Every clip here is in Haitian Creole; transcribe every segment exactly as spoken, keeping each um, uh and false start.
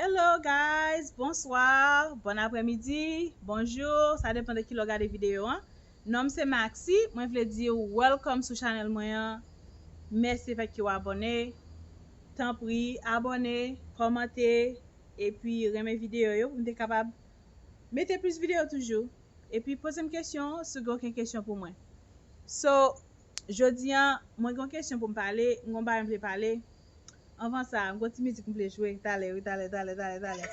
Hello guys, bonswa, bon aprèmidi, bonjou, sa depann de kilè w gade videyo an. Non m se Maxi, mwen vle di w welcome sou chanèl mwen an. Mèsi fèt ke w abòne. Tanpri, abòne, kòmante, epi renmen videyo yo pou m te kapab mete plis videyo toujou. Epi poze m kesyon si w gen okenn kesyon pou mwen. So, jodi a, mwen gen yon kesyon pou m pale, m gen yon bagay m vle pale. Anvan sa, m gen yon ti mizik m vle jwe. Talè, wi, talè, talè, talè, talè.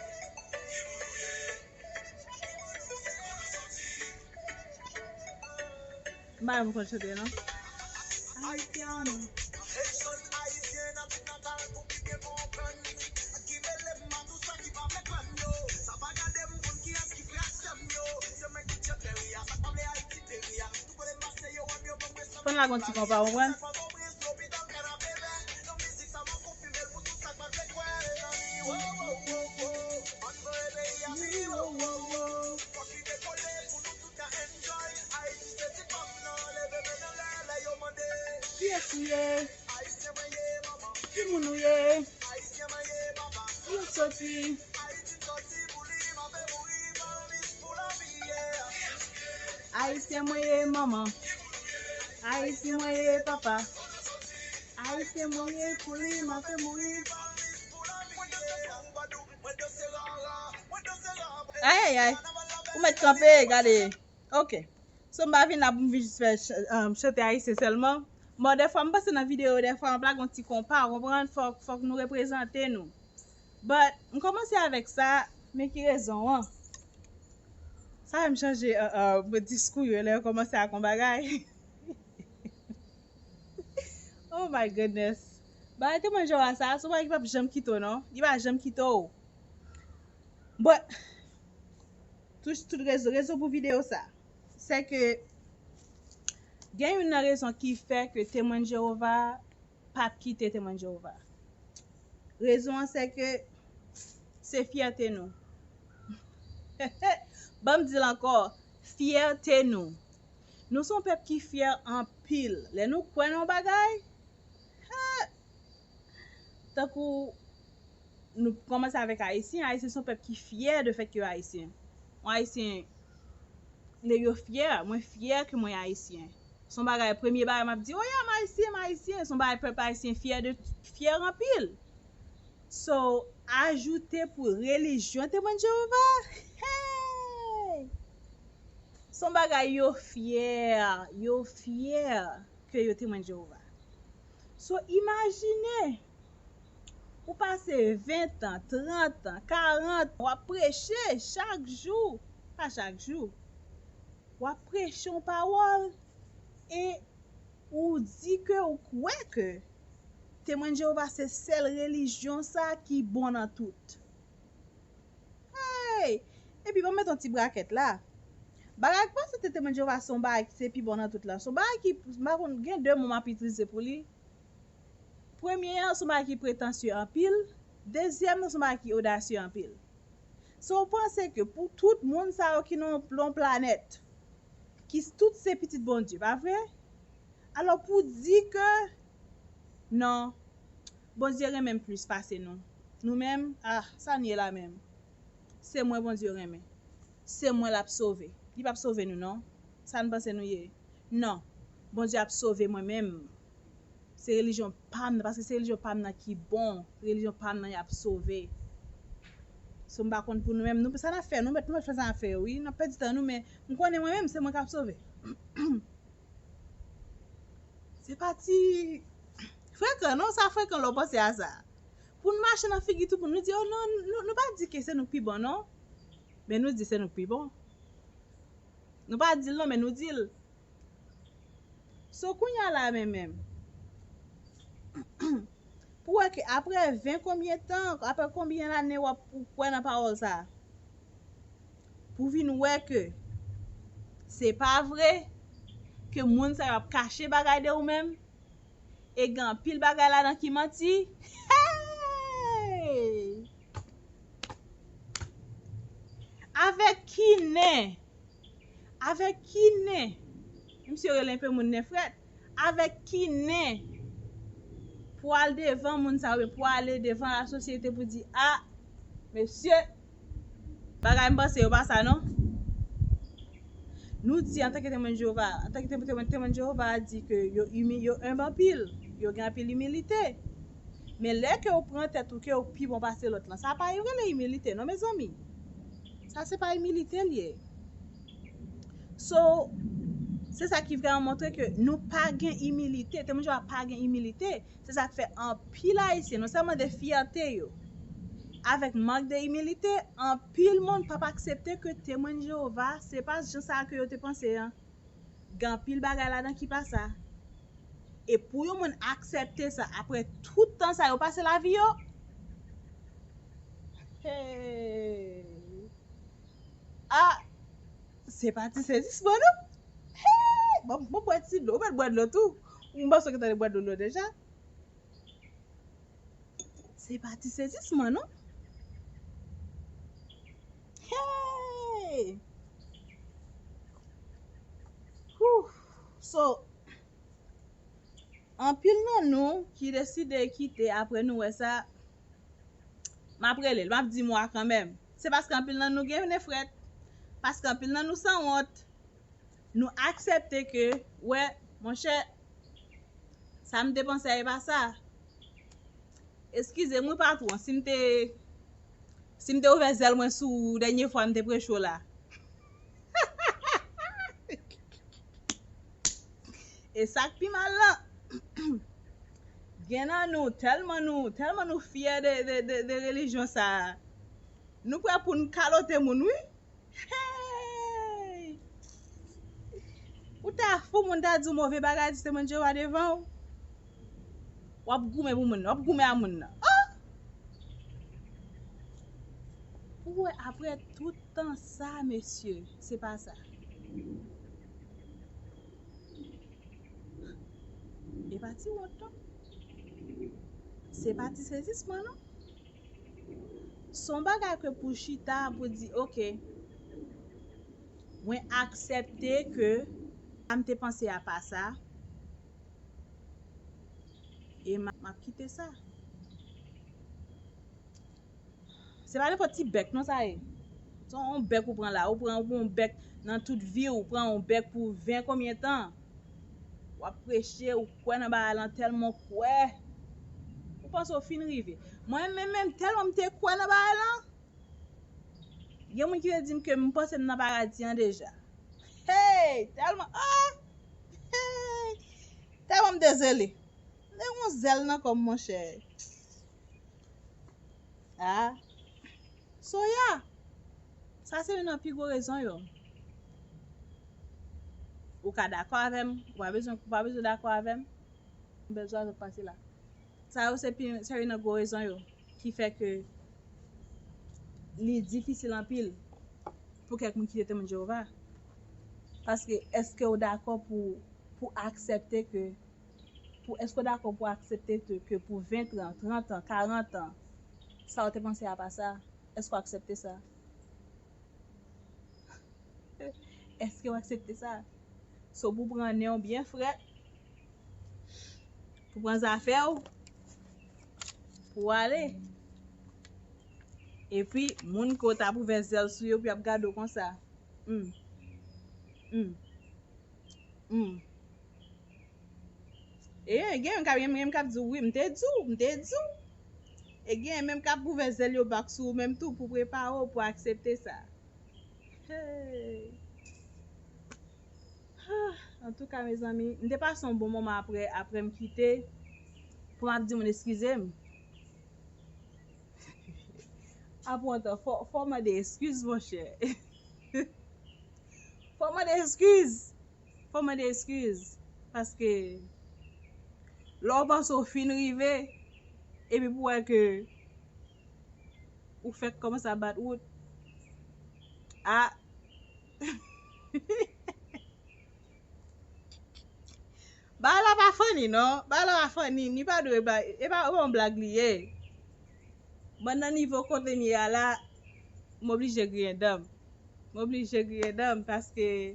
M pa menm konn chante, non. Haitiano. Fò n lage yon ti konpa, w konprann? Kiyès ou ye? Ki moun ou ye? Ou soti? Ayisyen mwen ye, manman. Ayisyen mwen ye, papa. Ayisyen mwen ye, pou li m ap mouri. Ayayay. Ou mèt kanpe, gade. Ok. So, m pa vin la pou m vin jis fè ch- um, chante ayisyen sèlman. Bon, dèfwa, m panse nan videyo, dèfwa, m ap lage yon ti konpa, w konprann? Fòk, fòk nou reprezante nou. But, m kòmanse avèk sa, men ki rezon an? Sa fè m chanje, uh, uh, diskou yo, lè yo kòmanse ak yon bagay. Oh my goodness. Bagay temwen Jewova sa, se yon bagay ki p ap janm kite w, non. Li pa janm kite w. But, tout, tout rezon, rezon pou videyo sa, se ke gen youn nan rezon ki fè ke temwen Jewova p ap kite temwen Jewova. Rezon an se ke se fyète nou. Ban m di l ankò, fyète nou. Nou se yon pèp ki fyè anpil. Lè nou kwè nan yon bagay, ha! Tankou nou kòmanse avèk Ayisyen, Ayisyen se yon pèp ki fyè de fèt ke yo Ayisyen. Yon Ayisyen, lè yo fyè, mwen fyè ke mwen Ayisyen. Se yon bagay, premye bagay m ap di, oh yeah, m Ayisyen, m Ayisyen. Se yon bagay pèp Ayisyen fyè de, fyè anpil. So, ajoute pou relijyon temwen Jewova, hey! Se yon bagay yo fyè, yo fyè ke yo temwen Jewova. So, imajine, ou pase ven tan, trant an, karant an, w ap preche chak jou, pa chak jou, w ap preche yon pawòl e ou di ke ou kwè ke temwen Jewova se sèl relijyon sa ki bon nan tout. Hey! Epi, ban m met yon ti brakèt la. Bagay k panse te temwen Jewova se yon bagay ki se pi bon nan tout la. Se yon bagay ki, m pa konn, gen de mo m ap itilize pou li. Premye an, se yon bagay ki pretansye anpil. Dezyèm nan, se yon bagay ki odasye anpil. So, ou panse ke pou tout moun sa yo ki nan yon planèt, ki tout se pitit Bondye, pa vre? Alò, pou di ke non, Bondye renmen m plis pase nou. Nou menm, ah, sa n ye la menm? Se mwen Bondye renmen. Se mwen l ap sove. Li p ap sove nou, non. Sa n panse nou ye? Non. Bondye ap sove mwen menm. Se relijyon pa m nan, paske se relijyon pa m nan ki bon. Se relijyon pa m nan y ap sove. So, m pa konn pou nou menm. Nou, sa n ap fè, nou mèt, nou mèt fè sa n ap fè yo, wi. N ap pèdi tan nou, men m konnen mwen menm, se mwen k ap sove. Se pa ti frekan, non, sa frekan lè w panse a sa. Pou n mache nan figi tout moun, nou di, oh, non, nou, nou pa di ke se nou k pi bon, non. Men nou di se nou k pi bon. Nou pa di l, non, men nou di l. So, kounye a la, men menm. Pou wè ke apre ven konbyen tan, apre konbyen lane w ap, ou kwè nan pawòl sa a? Pou vin wè ke se pa vre, ke moun sa yo ap kache bagay de ou menm, e gen anpil bagay ladan ki manti. Hey! Avèk ki nen? Avèk ki nen? Misye rele enpe moun nen frèt. Avèk ki nen pou al devan moun sa yo, pou ale devan lasosyete pou di, a, Mesye, bagay m panse yo pa sa non. Nou di antanke Temwen Jewova, antanke Temwen, Temwen, Temwen Jewova a di ke yo imi, yo enb anpil, yo gen anpil imilite. Men lè ke w pran tèt ou ke w pi bon pase lòt lan, sa pa yo rele imilite non, mezanmi. Sa se pa imilite l ye. So, se sa ki vrèman montre ke nou pa gen imilite. Temwen Jewova pa gen imilite. Se sa k fè anpil Ayisyen, non sèlman de fyète yo, avèk mank de imilite, anpil moun p ap aksepte ke Temwen Jewova, se pa jan sa a ke yo te panse an. Gen anpil bagay ladan ki pa sa. E pou yon moun aksepte sa, apre tout tan sa yo pase lavi yo, hey! Ah, se pa ti sezisman, non? Hey! Bon, bon, bwè ti dlo. Ou mèt bwè dlo tou. Ou m panse w gentan bwè dlo deja. Se pa ti sezisman, non? Hey! Whew! So, anpil nan nou ki deside kite apre nou wè sa, m ap rele l, m ap di mwa kanmenm. Se paske anpil nan nou gen nèfrèt. Paske anpil nan nou sanwont. Nou aksepte ke, wè, monchè, sa m te panse a, e pa sa. Eskize m, wi, patwon, si m te, si m te ouvè zèl mwen sou ou dènye fwa m te preche w la. E sa k pi mal lan, gen nan nou, tèlman nou, tèlman nou fyè de, de, de, de relijyon sa a, nou prè pou n kalote moun, wi. Hey! Ou ta fou, moun ta di w move bagay, di se moun Jewova devan w. W ap goumen pou moun nan, w ap goumen a moun nan. Oh! Ou wè, apre tout tan sa, mesye, se pa sa. E pa ti wont, non. Se pa ti sezisman, non. Se yon bagay ke pou chita, pou di, oke, mwen aksepte ke sa m te panse a pa sa, e m ap, m ap kite sa. Se pa nenpòt ti bèk non sa ye. Se yon bèk ou pran la, ou pran, ou pran yon bèk nan tout vi w, ou pran yon bèk pou ven konbyen tan. W ap preche, ou kwè nan bagay lan, tèlman w kwè. Ou panse w fin rive. Mwen menm, menm, tèlman m te kwè nan bagay lan, gen moun ki te di m ke m panse m nan paradi an deja. Hey! Tèlman, ah! Hey! Tèlman m dezele. M te gen yon zèl nan kò m, monchè. Ah. So, yeah. Sa se youn nan pi gwo rezon yo. Ou ka dakò avè m, ou pa bezwen, ou pa bezwen dakò avè m. M bezwen sa pase la. Sa yo se pi, se youn nan gwo rezon yo ki fè ke li difisil anpil pou kèk moun kite Temwen Jewova. Paske èske w dakò pou, pou aksepte ke, pou, èske w dakò pou aksepte ke, ke pou ven an, trant an, karant an, sa w te panse a pa sa? Èske w aksepte sa? Èske w aksepte sa? So, pou pran nen w byen frèt, pou pran zafè w, pou w ale. Epi, moun ke w t ap ouvè zèl sou yo, pou y ap gade w konsa. Hmm. Hmm. Hmm. E gen menm k ap, gen menm k ap di w, wi, m te di w, m te di w. E gen menm k ap ouvè zèl yo bak sou ou menm tou pou prepare w pou aksepte sa. Hey. Ah, antouka, mezanmi, m te pase yon bon moman apre, apre m kite, pou m ap di moun eskize m. Apre yon tan, fò, fò w mande eskiz, monchè. Fò w mande eskiz. Fò w mande eskiz. Paske lè w panse w fin rive, epi pou wè ke ou fèk kòmanse ap bat wout. Ah! Bagay la pa funny, non. Bagay la pa funny. Li pa dwe ba, e pa, e pa yon blag li ye. Mwen nan nivo kote m ye a la, m oblije griyen dan m. M oblije griyen dan m paske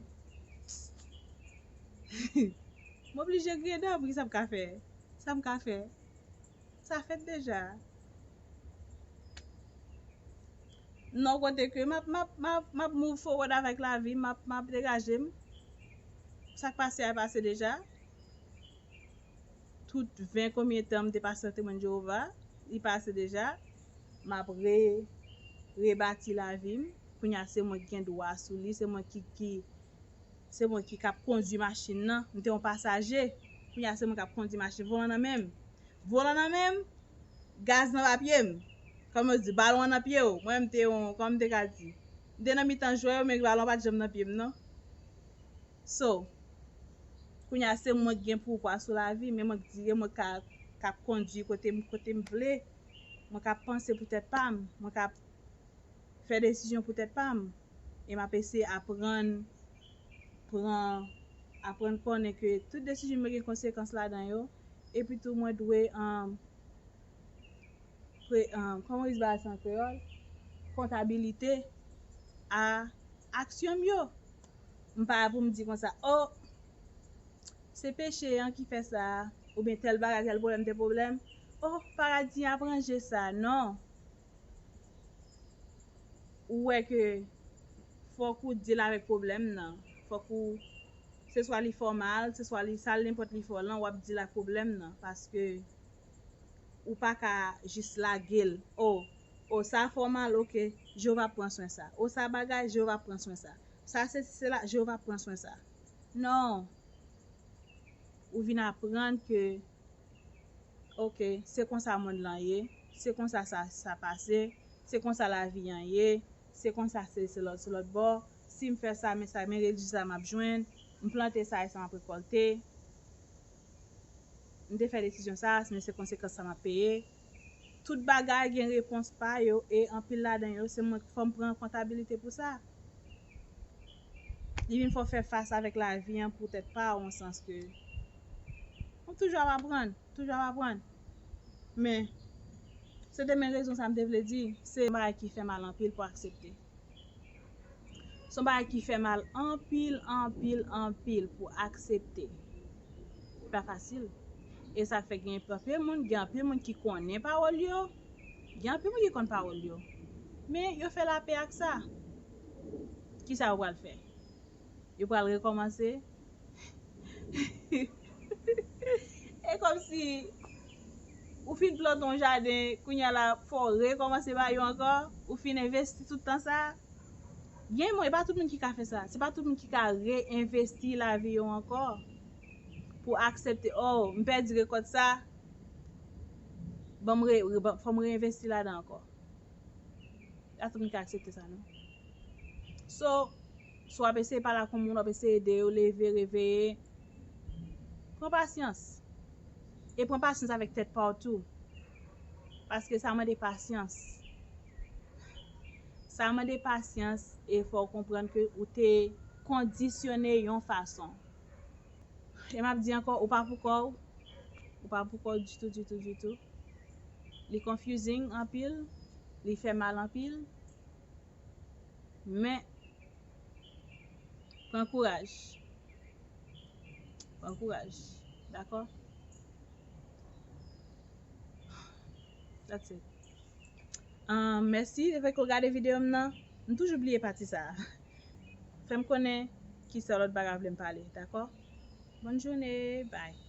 m oblije griyen dan m, kisa m ka fè? Sa m ka fè? Sa fèt deja. nan yon kote ke m ap, m ap, m ap, m ap move forward avèk lavi, m ap, m ap degaje m. Sa k pase a pase deja. Tout ven konbyen tan m te pase nan temwen Jewova, li pase deja. M ap re, rebati lavi m. Kounye a se mwen ki gen dwa sou li, se mwen ki, ki, se mwen ki k ap kondwi machin nan. M te yon pasaje. Kounye a se mwen k ap kondwi machin. Volan nan men m. Volan nan men m, gaz nan pa pye m. Kòm yo di, balon an nan pye w. Mwen menm te yon, kòm m te ka di, m te nan mitan jwè yo, men balon pa t janm nan pye m non. So, kounye a se mwen ki gen pouvwa sou lavi, men mwen ki di, e mwen ka, k ap kondwi kote m, kote m vle. Mwen ka panse pou tèt pa m. Mwen ka fè desizyon pou tèt pa m. E m ap eseye aprann pran, aprann konnen ke tout desizyon mwen gen konsekans ladan yo. Epi tou, mwen dwe, um, pre, um, kòman yo di bagay sa an kreyòl? Kontabilite a aksyon m yo. M pa la pou m di konsa, oh, se peche an ki fè sa, oubyen tèl bagay, tèl pwoblèm, tèl pwoblèm. Oh, paradi an ap ranje sa. Non. Ou wè ke fòk ou deal avèk pwoblèm nan. Fòk ou, se swa li fè w mal, se swa li, sa l nenpòt li fè w lan, w ap deal ak pwoblèm nan. Paske ou pa ka jis lage l. Oh, oh, sa fè w mal, oke, Jewova pran swen sa. Oh, sa bagay, Jewova pran swen sa. Sa se, se la, Jewova pran swen sa. Non. Ou vin aprann ke, oke, se konsa mond lan ye, se konsa sa, sa pase, se konsa lavi an ye, se konsa se, se lòt, se lòt bò. Si m fè sa, men sa, men rezilta m ap jwenn, m plante sa, e sa m ap rekòlte. M te fè desizyon sa, men se konsekans sa m ap peye. Tout bagay gen repons pa yo, e anpil ladan yo, se mwen k fò m pran kontabilite pou sa. Li vin fè w fè fas avèk lavi an pou tèt pa w, an sans ke ou toujou ap aprann, toujou ap aprann. Men, se te men rezon sa m te vle di, se yon bagay ki fè mal anpil pou aksepte. Se yon bagay ki fè mal anpil, anpil, anpil pou aksepte. Li pa fasil. E sa fè gen anpil moun, gen anpil moun ki konnen pawòl yo, gen anpil moun ki konn pawòl yo. Men yo fè lapè ak sa. Kisa yo pral fè? Yo pral rekòmanse? E kòmsi ou fin plante yon jaden, kounye a la, fò w rekòmanse ba yo ankò, ou fin envesti tout tan sa. Gen moun, e pa tout moun ki ka fè sa. Se pa tout moun ki ka reenvesti lavi yo ankò pou aksepte, oh, m pèdi rekòt sa, ban m re, re, ban, fò m reenvesti ladan ankò. Pa tout moun ka aksepte sa, non. So, si w ap eseye pale ak yon moun, w ap eseye ede yo leve, reveye, pran pasyans. E pran pasyans avèk tèt pa w tou. Paske sa mande pasyans. Sa mande pasyans e fò w konprann ke ou te kondisyone yon fason. E m ap di ankò, ou pa pou kò w. Ou pa pou kò w ditou, ditou, ditou. Li confusing anpil, li fè mal anpil. Men, pran kouraj. Pran kouraj. Dakò? That's it. Ah, mèsi, lefètke w gade videyo m nan. M toujou bliye pati sa a. Fè m konnen ki sèl lòt bagay w vle m pale, dakò? Bòn jounen, bye.